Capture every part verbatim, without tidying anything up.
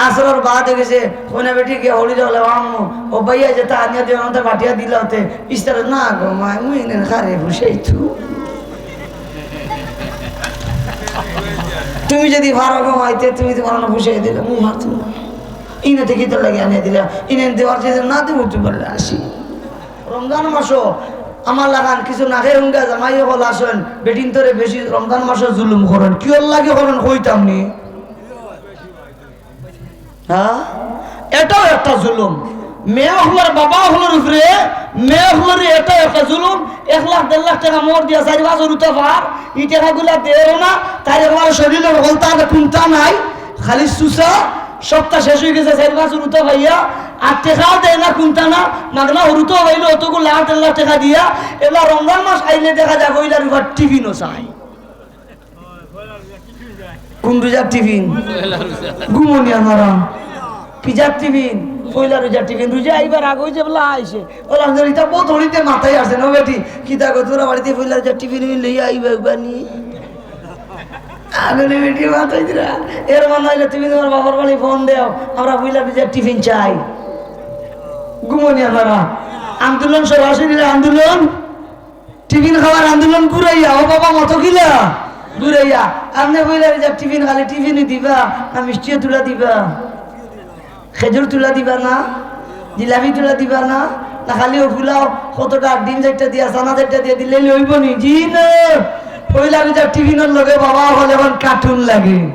আসরর বাদ অই গেছে, কইনা বেটি গিয়া হরি যাও, লেওয়া আম্মু, ও ভাইয়া যেতা আনিয়া দিও, আমারে পাঠিয়া দিলা অতে, ইস্তারে না গো মাই, মুই এনে খারে বসাইতু। তুমি যদি পারো গো মাই, তে তুমি তুমার অনো বসাই দিলে, মুই পারতাম না। ইনে তে কিতার লাগি আনিয়া দিলা, ইনে দেওয়ার চেয়ে না দেবো, তুই বললে আসি। রমজান মাসো আমার লাখান কিছু নাকে হুঙ্গা জামাই অকল আছইন, বেটিন্তরে বেশি রমজান মাসো জুলুম করইন। কিওর লাগি করইন কইতাম নি? হ্যাঁ? এটাও একটা জুলুম। মেয়ে অকলর বাবা অকলর উপরে মেয়ে অকলর এটাও একটা জুলুম। এক লাখ দেড় লাখ টেকা মোহর দিয়া চাইর পাঁচ উরুতা পার, ই টেকাগুলা দেও না, তাইর একবার শরীরর হকলতা আর কুন্তা নাই, খালি সুসা, সপ্তাহ শেষ অই গেছে, চাইর পাঁচ উরুতা পাইয়া, আর টেকাও দেয় না কুন্তা না, মাগনা হুরুতা পাইলো অতগুলা আট লাখ টেকা দিয়া, এবার রমজান মাস আইলে দেখা যায় পয়লা রোজার টিফিনও চায়। কোন রোজার টিফিন? ঘুমো নি আপনারা? কিজার টিফিন? পয়লা রোজার টিফিন। রোজা আইবার আগে অউ যে বলা আইছে, বলা, "ইতা বউত হড়িতে মাথায় আসে না বেটি? কিতা গো, তোরা বাড়িতে পয়লা রোজার টিফিন লইয়া আইবা বানি?" আগরে বেটি মাথায় দিরা। এর মানে অইলে তুমি তুমার বাবার বাড়ি ফোন দেও, "আমরা পয়লা রোজার টিফিন চাই।" ঘুমো নি আপনারা? আন্দোলন, সরাসরি আন্দোলন। টিফিন খাওয়ার আন্দোলন ঘুরাইয়া, ও বাবা, মতো কিলা? ঘুরাইয়া। আপনে কইলা যে টিফিন খালি টিফিনই দিবা, না মিষ্টিও তুলা দিবা? খেজুর তুলা দিবা না? জিলাপি তুলা দিবা না? না খালি ও ফুলাও কতটা ডিম চাইরটা দিয়া, চানা চাইরটা দিয়া দিলে অইবো নি? জি না। পয়লা রোজার টিফিনর লগে বাবা অকল এখন কার্টুন লাগে।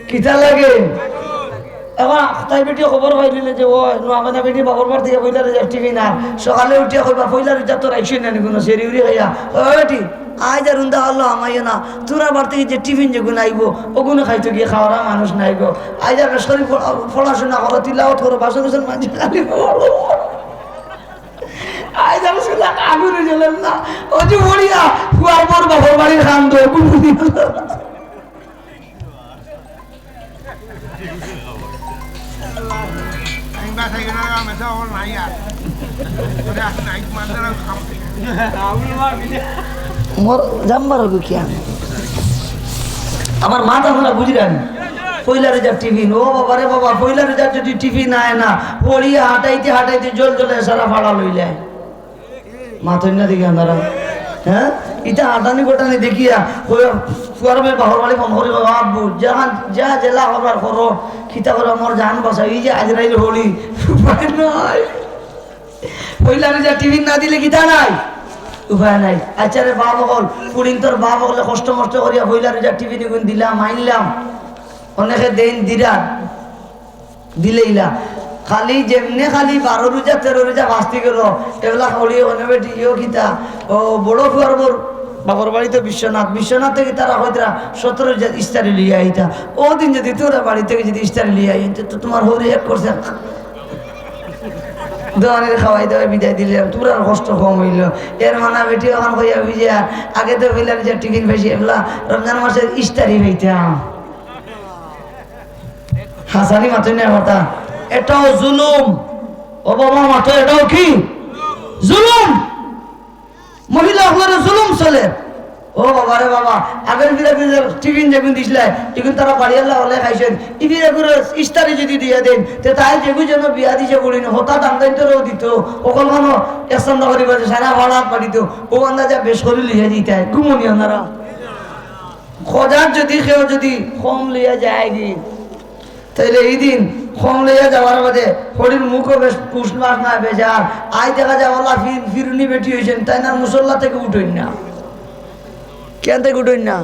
কিতা লাগে? এখন তাই বেটি খবর পাইলিলে যে, "ও, নোয়া কইনা বেটি বাপর বাড়ি থাকি পয়লা রোজার টিফিন আর।" সকালে উঠিয়া কইবা, "পয়লা রোজা তো রাইখছো না নি কুনু, সেরি উরি খাইয়া।" "ও বেটি, আইজ আর উন্দা হলো আমাইও না, তোরা বাড়ি থাকি যে টিফিন যেগুন আইবো, ওগুন খাইতো গিয়া খাওয়ারা মানুষ নাই গো। আইজ আর বেশ করি পড়া-, পড়াশোনা করো, তিলাওয়াত করো, বাসন কুসন মাজি খালি পড়ো।" আইজ আর সুলা আগুনে জ্বলেন না, অজু পড়িয়া ফুয়ার বউর বাপর বাড়ির খান দো, ঘুমো নি। মোর জাম্বার হবে কি আমি? আমার মাথা খোলা বুঝলেন? পয়লা রোজার টিফিন, ও বাবা রে বাবা, পয়লা রোজার যদি টিফিন আয় না, পড়িয়া হাঁটাইতে হাঁটাইতে জল জলে সারা ফাড়া লইলে। মাতইন না দেখি আপনারা, হ্যাঁ? ইতা আটানি গোটানি দেখিয়া, কই, ফুয়ার বউয়ে বাপর বাড়ি ফোন করি কয়, "আব্বু, যা, যা জেলা করবার করো, কিতা করো, আমার জান বাঁচাও, এই যে আজরাইল হলি, উপায় নাই।" পয়লা রোজা টিফিন না দিলে কিতা নাই? উপায় নাই। আচ্ছা রে বাপ অকল, পুড়িন তোর বাপ অকলে কষ্ট মষ্ট করিয়া পয়লা রোজা টিফিন এগুন দিলাম, আনলাম, অনেকে দেইন দিরা। দিলেইলা। খালি যেমনে খালি বারো রোজা, তেরো রোজা বাঁচতে গেল, এগুলা হলি অনে বেটি ইয়ো কিতা, ও বড় ফুয়ার বউর বাপর বাড়ি তো বিশ্বনাথ, বিশ্বনাথ থাকি তারা হয়তো সতেরো রোজা ইস্তারি লইয়া আইতা। ও দিন যদি তোরা বাড়ি থাকি যদি ইস্তারি লইয়া আইতে, তো তোমার হরি এক করছে। দোয়ানের খাওয়াই দাওয়াই বিদায় দিলে, তোরার কষ্ট কম অইল। এর মানে বেটি অখন কইয়া বুঝিয়া, আগে তো পয়লা রোজার টিফিন পাইছি, এবলা রমজান মাসের ইস্তারি পাইতাম। হাসানি মাতইন না কথা। এটাও জুলুম। ও বাবা, মাতো, এটাও কি? জুলুম। মহিলা অকলরে জুলুম চলে। ও বাবা রে বাবা, আগর ফিরা ফিরা টিফিন যেগুন দিছলা, এগুন তারা বাড়িওয়ালা অকলে খাইছইন। ইফিরা করে ইস্তারি যদি দিয়া দেইন, তে তাই যেগু যেন বিয়া দিছে বুড়িন, হতা দাম দাম তোরও দিত। অকল খানো এক চান্দা করি বাজে, সারা ভাড়া পাঠিত। ও আন্দাজে বেশ করি লইয়া দিতায়। ঘুমো নি আপনারা? খোজার যদি কেউ যদি কম লইয়া যায়গি, তাইলে এই দিন কম লইয়া যাওয়ার বাদে হরির মুখও বেশ কুশমাস না বেজার। আই দেখা যায়, "ওলা ফির-, ফিরুনি বেটি অইছেন, তাইন আর মুসল্লা থাকি উঠইন না।" কেন থাকি উঠইন না?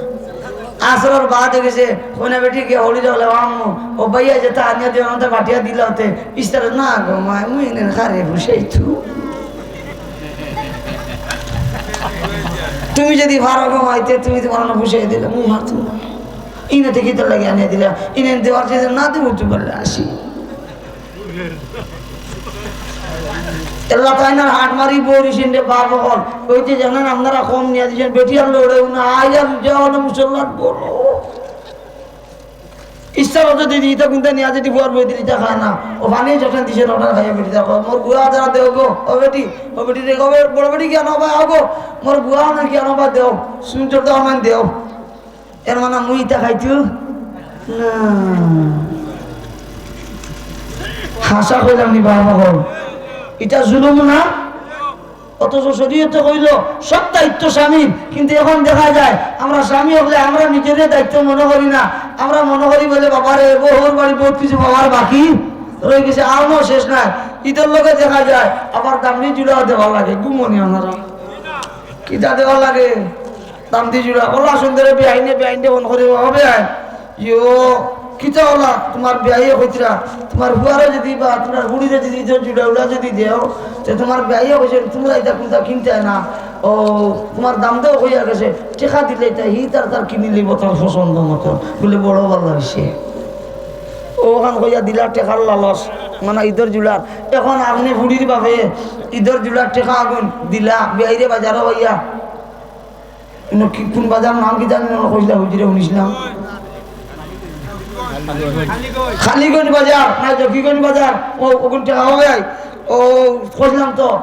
আসরর বাদ অই গেছে, কইনা বেটি গিয়া হরি যাও, লেওয়া আম্মু, ও ভাইয়া যেতা আনিয়া দিও, আমারে পাঠিয়া দিলা অতে, ইস্তারে না গো মাই, মুই এনে খারে বসাইতু। তুমি যদি পারো গো মাই, তে তুমি তুমার অনো বসাই দিলে, মুই পারতাম না। ইনে তে কিতার লাগি আনিয়া দিলা, ইনে দেওয়ার চেয়ে না দেবো, তুই বললে আসি। এল্লা তাইন আর হাট মারি বই রইছইন রে বাপ অকল। কইতে জানেন আপনারা কম নিয়া দিছইন, বেটি আর লড়েও না, আই আর যাও না মুসল্লার বলো। ইচ্ছা মতো দিদি, ইতা কুনতা নিয়া যদি ফুয়ার বউয়ে দিলে ইতা খায় না। ও পানি যখন দিছে, ওটা খাইয়া বেটি দেখো, "মোর গুয়া যারা দেও গো, ও বেটি, ও বেটি রে গো, বড় বেটি গিয়া নবা, আও গো, মোর গুয়া না গিয়া নবা দেও, সুন্দর দাও না দেও।" এর মানে মুই ইতা খাইতু না। হাছা কইলাম নি বাবা? ইটা জুলুম না? অথচ শরীয়তে কইলো সব দায়িত্ব স্বামীর, কিন্তু এখন দেখা যায় আমরা স্বামী অকলে আমরা নিজেরে দায়িত্ব মনো করি না। আমরা মনো করি বলে, "বাবারে, বউর বাড়ি বউত কিছু পাওয়ার বাকি রইগেছে, আরো শেষ নাই।" ইতার লগে দেখা যায় আবার দামড়ি জুড়াও দেওয়া লাগে, ঘুমনি আপনারা। কিতা দেওয়া লাগে? দামড়ি জুড়া। অলা সুন্দরে বেআইনে, বেআইনে ফোন করে, "ও বেআইন, ইয়ো, কিতা অলা? তুমার বেআইয়ে কইতরা, তুমার ফুয়ারে যদি বা তুমার ফুড়িরে যদি ইদর জুড়া উড়া যদি দেও, তে তুমার বেআইয়ে কইছে, তুমরা ইতা কুনতা কিনতায় না। ও, তুমার দামদেও কইয়া গেছে, টেকা দিলে ইতা হি তার তার কিনি লইবো তার পছন্দ মতো।" বলে, "বড় ভালা অইছে।" অখান কইয়া দিলা টেকার লালচ, মানে ইদর জুড়ার। এখন আপনে ফুড়ির বাপে ইদর জুড়ার টেকা আগুন দিলা, বেআইরে বাজারো কইয়া, ইনো কি, কুন বাজার নাম কি জানি না, কইছিলা হুজুরে, হুনিছিলাম। কালীগঞ্জ বাজার, না জকিগঞ্জ বাজার, ও, অগুন টেকা অয়। ও, কইছিলাম তো,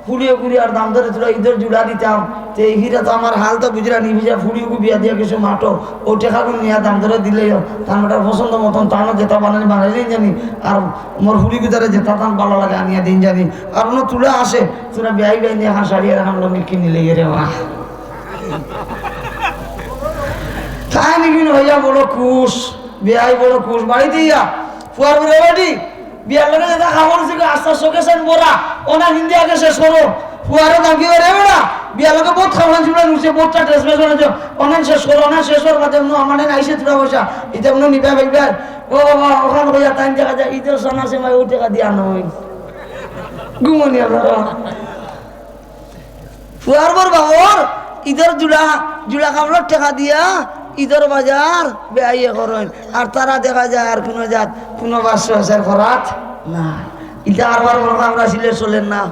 ফুড়িয়ে ফুড়িয়ে আর দামদারে তুরা ইদর জুড়া দিতাম। তে হিরা তো আমার হাল তো বুঝরা নি, বুঝা ফুড়িয়ে বিয়া দিয়া গেছে মাঠো। ও টেকাগুন নিয়া দামদারে দিলেও, তান বেটার পছন্দ মতন তানও যেতা বানানি বানাইলেই জানি। আর মোর ফুড়ি গুতারে যেতা তান ভালা লাগে আনিয়া দিন জানি। আর অনো তুলা আছে, তুরা বেআই বেআইনে এখান শাড়ি আর এখান লুঙ্গি কিনি লইয়ে রে মা। তাই নিবিন হইয়া বড় খুশ, বেআই বড় খুশ। বাড়িত ইয়া, ফুয়ার বড় বেটি, বিয়ার লগে যেতা কাপড় ছিল, আস্তা শোকেসে ভরা, অনা হিন্দি আগে শেষ করো। ফুয়ারও দাম কি করে বেটা, বিয়ার লগে বউত কাপড় ছিল, নিচে বউতটা ড্রেস মেস বানাইছো, অনা শেষ করো, অনা শেষ করার বাদে অনো আমার নাইছে তুরা পয়সা, ইতা অনো নিবা ভাইবা। ও বাবা, অখান কইয়া তাইন দেখা যায়, ইদর সানা সেমাই ও টেকা দিয়া নয়। ঘুমনি আপনারা। ফুয়ার বউর বাবর ইদর জুড়া, জুড়া কাপড়র টেকা দিয়া ইদর বাজার বেআইয়ে করইন। আর তারা দেখা যায় আর কুনু জাত, কুনু বাস সসার করাত না। ইতা আরবার মনে হয় আমরা সিলে চলের না।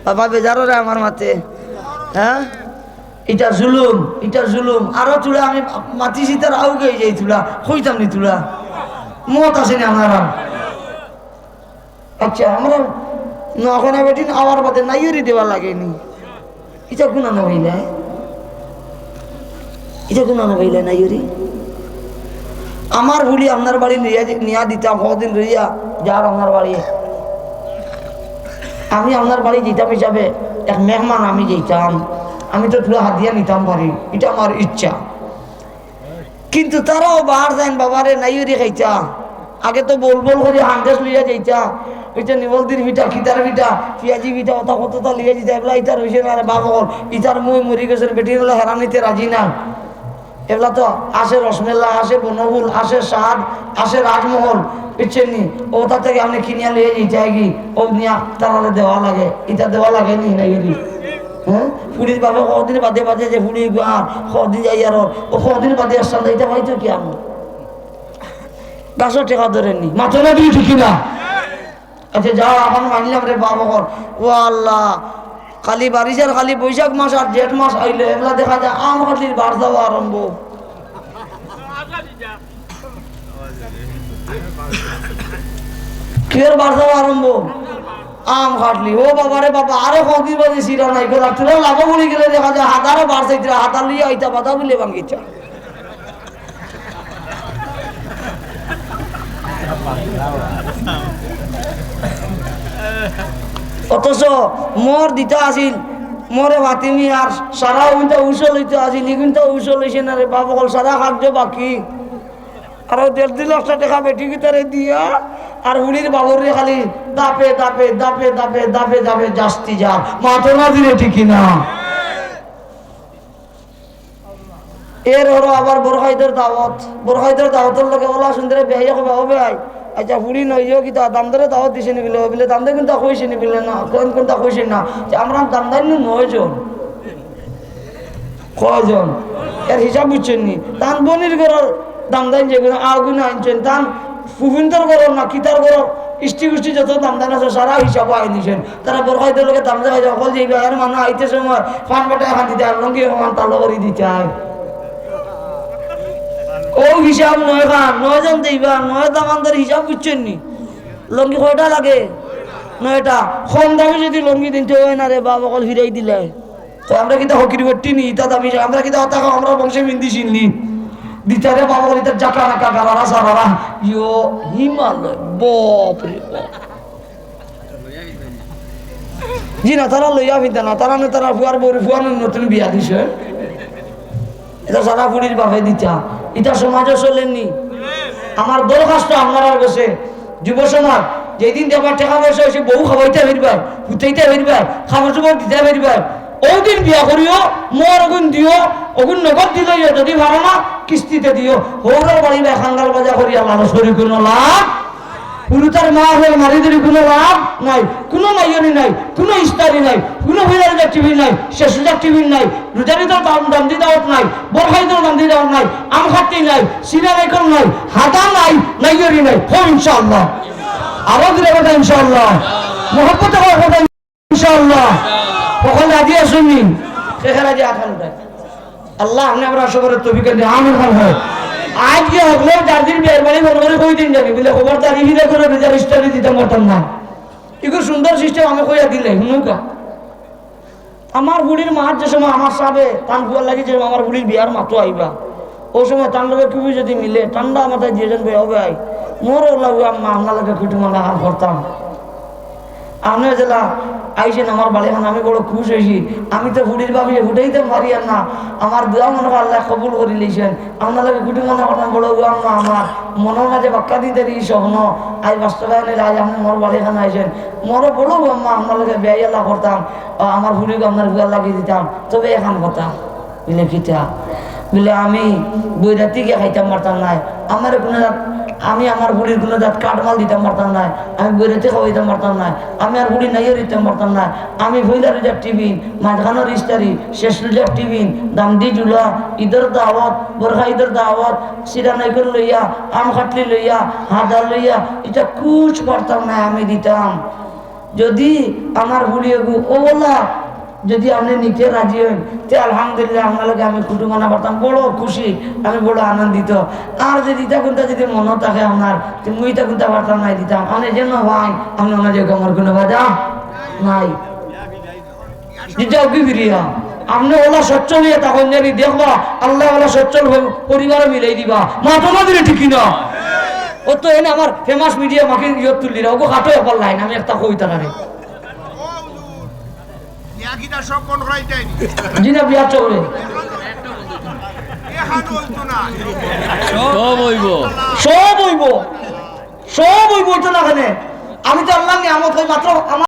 বাবা বেজার অরে আমার মাতে। হ্যাঁ? ইটা জুলুম, ইটা জুলুম। আরো তুলা আমি মাতিছি তার আউগে যাই তুলা। কইতাম নি তুলা। মত আছে নি আপনারা? আচ্ছা, আমরা নোয়াখানা বেটিন আওয়ার বাদে নাইয়রি দেওয়া লাগেনি। ইটা গুনা না অইলে? ইটা গুনা না অইলে নাইয়রি? আমার ফুড়ি আপনার বাড়ি নিয়া দি-, নিয়া দিতাম, কদিন রইয়া যার আপনার বাড়ি। আমি আপনার বাড়ি যাইতাম হিসাবে এক মেহমান আমি যাইতাম। আমি তো তুলা হাদিয়া নিতাম পারি, ইটা আমার ইচ্ছা। কিন্তু তারাও বার যাইন বাবারে নাইয়রি খাইতা। আগে তো বল বল করি হান্ডেস লইয়া যাইতা। ওই যে নিবলদির পিঠা, খিতার পিঠা, পিয়াজি পিঠা, ওটা কতটা লইয়া যাইতা। এবলা ইতার অইছে না রে বাপ অকল। ইতার মুই মরি গেছেন, বেটি বলে হেরানিতে রাজি না। এবলা তো আছে রসমেলা, আছে বনফুল, আছে সাদ, আছে রাজমহল, বুঝছেন নি? ওটা থেকে আপনি কিনিয়া লইয়া যাইতা কি? ও নিয়া তারারে দেওয়া লাগে, ইটা দেওয়া লাগে নি নাইয়রি? হ্যাঁ? ফুড়ির বাপে কদিন বাদে বাদে যে ফুড়ি আর কদিন যাই আর ও কদিন বাদে আসতাম, ইটা হয়তো কি আমি? গাছও টেকা ধরেননি, মাথা না দিয়ে ঠিকই না। আচ্ছা, যাও, এখন মানলাম রে বাবা কর। ও আল্লাহ, খালি বারিশ আর খালি বৈশাখ মাস আর জেঠ মাস আইলে, এগুলা দেখা যায় আম কাটলির বার যাওয়া আরম্ভ। কিয়ের বার যাওয়া আরম্ভ? আম কাটলি। ও বাবা রে বাবা, আরো কদিন বাদে সিরা নাই করে, তোরা লাভ বলি গেলে দেখা যায় হাজারো বার চাইতরা, হাজার লইয়া আইতা বাধা বলে ভাঙ্গিতা। অথচ মোর দিতা আছিল, মোরে ফাতিমি আর সারা উইনটা উসল হইতে আছিল, ইগুনটা উসল হইছে না রে বাপ অকল, সারা কার্য বাকি। আর ও দেড় দুই লাখ টেকা বেটি কিতারে দিয়া, আর ফুড়ির বাবুরে খালি দাপে দাপে দাপে দাপে দাপে দাপে জাস্তি যা। মাথো না দিলে ঠিকই না। এর হলো আবার বড় ভাইদের দাওয়াত। বড় ভাইদের দাওয়াতর লগে ওলা সুন্দরে বেহাইয়া কইবা, "ও বেহাই, আচ্ছা, ফুড়ি নইও কিতা, দামদারে দাওয়াত দিছে নি বিলে?" ও বিলে, "দামদার কিন্তু কইছে নি বিলে না, কোন কোনটা কইছে না।" যে আমরা দামদার নু নয় জন। কয়জন? এর হিসাব বুঝছেন নি? তান বনির ঘরর দামদাইন যেগুন, আগুন আনছেন, তান ফুফুন্তর ঘরর না কিতার ঘরর, ইষ্টি গুষ্টি যত দামদাইন আছে, সারা হিসাব আইন দিছেন। তারা বড় ভাইদের লগে দামদাইন হকল যে এবার মানে আইতে সময় ফান বাটা এখন দিতে আর লুঙ্গি এখন তালো করি দিতে হয়। ও হিসাব নয় খান, নয় জন দেইবা, নয় দামানদের হিসাব বুঝছেন নি? লুঙ্গি কয়টা লাগে? নয়টা। কম দামে যদি লুঙ্গি দিতে হয় না রে বাপ, অকল ফিরাই দিলে। তো আমরা কিতা ফকির বেটি নি, ইতা দামি, আমরা কিতা অতা খাও, আমরা বংশে মিন্দি চিনলি। দিতারে বাবা বলি তার জাকা নাকা গারারা সারারা। ইয়ো হিমালয়, বাপ রে বাপ। জি না, তারা লইয়া ফিরতা না, তারা না, তারা ফুয়ার বউর ফুয়ার নতুন বিয়া দিছে। ইতা সারা ফুড়ির বাপে দিতা, ইতা সমাজে চলেনি। আমার দরখাস্ত আপনারার কাছে, যুব সমাজ, যেদিন দেখবা টেকা পয়সা অইছে, বউ খাওয়াইতা ফিরবার, হুতাইতা ফিরবার, খাবার চুবার দিতা ফিরবার, অউ দিন বিয়া করিও, মোহর অগুন দিও, অগুন নগদ দিলাইও, যদি পারো না, কিস্তিতে দিও। হউরর বাড়ি বায় খাঙ্গাল বাজা করিয়া লালচ করি কুনু লাভ, হুরুতার মা হয়ে মারি ধরি কুনু লাভ নাই, কুনু নাইয়রি নাই, কুনু ইস্তারি নাই, কুনু পয়লা রোজার টিফিন নাই, শেষ রোজার টিফিন নাই, রোজার ইদর দাম, দাম দি দাওয়াত নাই, বরখা ইদর দাম দি দাওয়াত নাই, আম খাতি নাই, সিরা নাইকল নাই, হাদা নাই, নাইয়রি নাই। হো ইনশাআল্লাহ। আরো জোরে কথা ইনশাআল্লাহ। মহব্বতে কথা ইনশাআল্লাহ। কখন রাজি আছইন নি? কে কে রাজি আছেন? আল্লাহ, আপনে আমরার সবরে তৌফিক দেন। আমিন খান হয়। আইজকে হকলে যার দিন বিয়ার বাড়ি ফোন করি কই দিন জানি, বুলে, "খবরদার, ইহিরে করে রোজার ইস্তারি দিতাম পারতাম না।" ইগু সুন্দর সিস্টেম আমি কইয়া দিলে, হুনুকা। আমার ফুড়ির মার যে সময় আমার সাবে, তান ফুয়ার লাগি যে সময় আমার ফুড়ির বিয়ার মাতো আইবা, অউ সময় তান লগে কুবি যদি মিলে, ঠান্ডা মাথায় দিয়া যেন, "ভাই, ও ভাই, মোর অলা ফুয়া আম্মা আপনার লগে কুটুম আলাপ করতাম।" আপনে যেলা আইছেন আমার বাড়িখান, আমি বড় খুশ অইছি। আমি তো ফুড়ির ভাবিরে ফুটাইতাম পারিয়ার না। আমার দোয়া মনে হয় আল্লায় কবুল করি লইছেন। আপনার লগে কুটুম আলাপ করতাম, বড় ফুয়া আম্মা আমার মনর মাঝে বাক্কা দিতে ই স্বপ্ন আইজ বাস্তবায়ন অইল। আইজ আপনে মোর বাড়িখান আইছেন, মোরও বড় ফুয়া আম্মা আপনার লগে বিয়া আলাপ করতাম, আ, আমার ফুড়িগু আপনার ফুয়ার লাগি দিতাম। তবে এখান কথা, বুলে, "কিতা?" বুলে, "আমি বৈরাতি গিয়া খাইতাম পারতাম নায়, আমার কুনু জাত, আমি আমার ফুড়ির কুনু জাত কাঠমাল দিতাম পারতাম নায়, আমি বৈরাতি খাওয়াইতাম পারতাম নায়, আমি আর ফুড়ি নাইয়রি দিতাম পারতাম নায়, আমি পয়লা রোজার টিফিন, মাঝখানোর ইস্তারি, শেষ রোজার টিফিন, দাম দি জুলা, ইদর দাওয়াত, বরখা ইদর দাওয়াত, সিরা নাইকল লইয়া, আম খাটলি লইয়া, হাদা লইয়া, ইতা কুছ পারতাম নায়, আমি দিতাম।" যদি আমার ফুড়িগু অলা যদি আপনে নিতে রাজি অইন, তে আলহামদুলিল্লাহ, আপনার লগে আমি কুটুম আনা পারতাম, বড় খুশি, আমি বড় আনন্দিত। আর যদি ইতা কুনতা যদি মনো থাকে আপনার, তে মুই ইতা কুনতা পারতাম নায় দিতাম, আপনে যেন ভাই, আপনে অনো যে আমার কুনু বাধা নাই। ইতা কি ফিরিয়া? আপনে অলা সচ্ছল অইয়া তখন জানি দেখবা, আল্লায় অলা সচ্ছল হ-, পরিবারও মিলাই দিবা। মাতো না দিলে ঠিকই না। ও তো এনে আমার famous media মাকে ইয়ত তুললি না, ওগো কাটো একবার লাইন, আমি একটা কই তারারে। ও হুজুর, ইয়া কিতা সব বন্ধ করাইতাই নি? জি না, বিয়া চলবে। এখান হইতো না। সব অইবো। সব অইবো। সব অইবো, অইতো না কেনে? আমি তো আল্লাহর নিয়ামত, অই মাত্র আমার